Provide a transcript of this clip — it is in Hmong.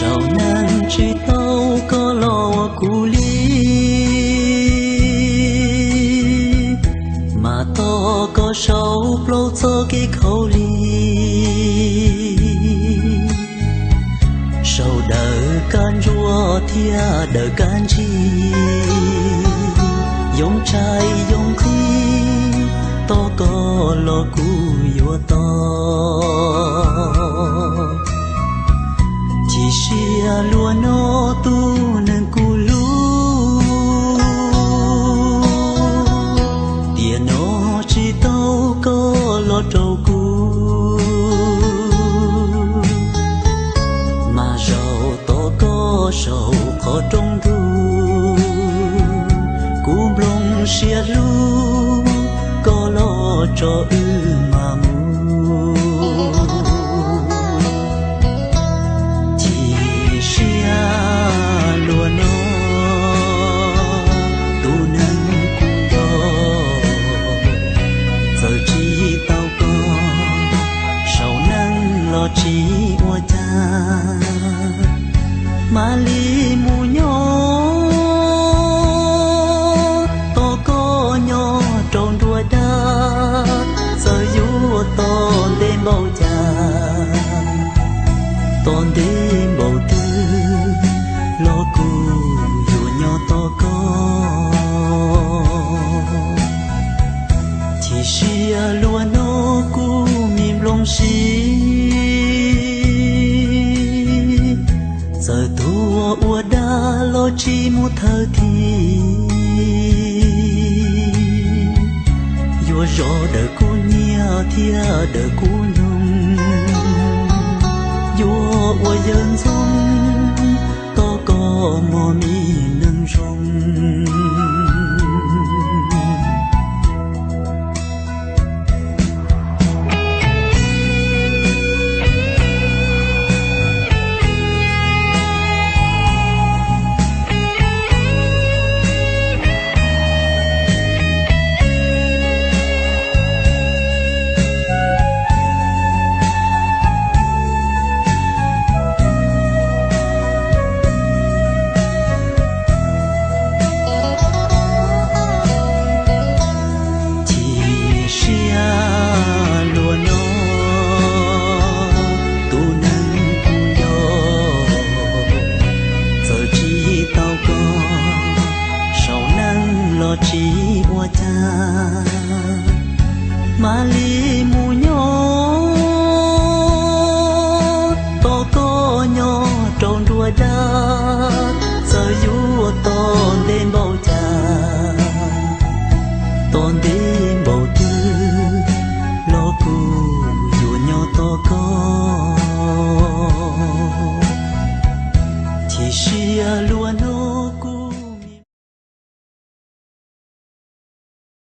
Saum neej tsis tau koj los ua kuv li, mas tos koj saum plaub txoj kev khaub lig. Saum dawm kab ntsuab thiab dawm kab ntsig, yoo tshais yoo nqhis, tos koj los kuv yuav tos. Chim siab luag no tus neeg kuv hlub, tiam no tsis tau koj los rau kuv, mas zaum tos koj saum qhov rooj ntuj, kuv nplooj siab hlub, koj los tso wb mam mus. Chim siab luag no tus neeg kuv nco, txawm tsis tau koj saum neej los tsis ua cas, mam li mus nyob tos koj nyob rau nruab dab, txawm yuav tos ntev npaum cas, tos ntev npaum twg los kuv yuav nyob tos koj. Chim siab luag no kuv me nplooj siab, txawm tuag ua dab los tsis mus thawj thiab, yuav zov daws kuv nyiaj thiab daws kuv nyoog, yuav ua yawg ntxoov tos koj mog me neeg zoo. Chim siab luag no tus neeg kuv nco, txawm tsis tau koj saum neej los tsis ua cas, mam li mus nyob tos koj nyob rau nruab dab, txawm yuav tos ntev npaum cas, tos ntev npaum twg los kuv yuav nyob tos koj. Chim siab luag